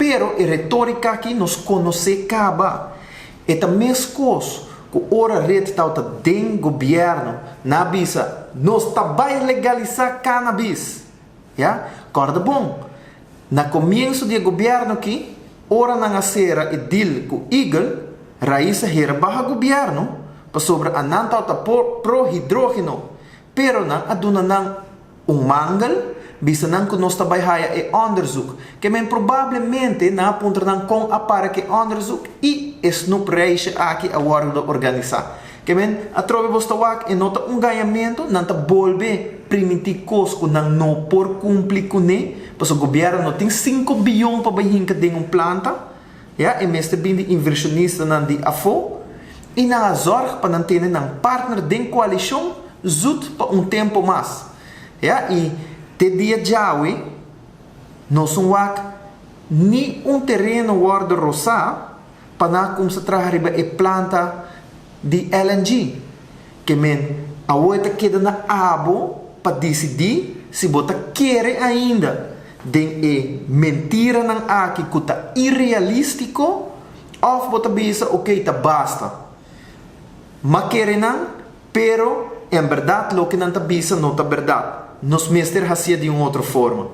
Pero e retorika aki nos konosé kaba. E ta meskos ku ora red tabata den gobièrnu, nan a bisa nos ta bai legalisá cannabis. Ya, kòrda bon, na komienso di e gobièrnu aki, ora nan a sera e deal ku Eagle, Raiz a hera baha gobièrnu pasobra a nan tabata pro hidrógeno, pero nan a duna nan un mangel, bisa nan ku nos ta bai haya e onderzoek. Ke men probablemente nan a puntra nan kon a para ku e onderzoek i e snoepreisje aki a wòrdu organisá. Ke men, atrobe bos ta wak, e no ta un gañamentu, nan ta bolbe primintí kos ku nan no por kumpli kuné, pasobra gobièrnu no tin sinku biyon pa bai hinka den un planta, ya, e mester bin di invershonistanan di afó, i nan a zòrg pa nan tene nan partner den koalishon zut pa un tempu mas, ya, i te dia djawe nos un wak ni un tereno wòrdu rosá pa nan a kumsa traha riba e planta di LNG. Ke men, awor e ta keda na abo pa disidí si bo ta kere ainda den e mentiranan aki ku ta irealístiko òf bo ta bisa okey ta basta. M'a kere nan, pero en bèrdat loke nan ta bisa no ta bèrdat. Nos mester hasié di un otro forma.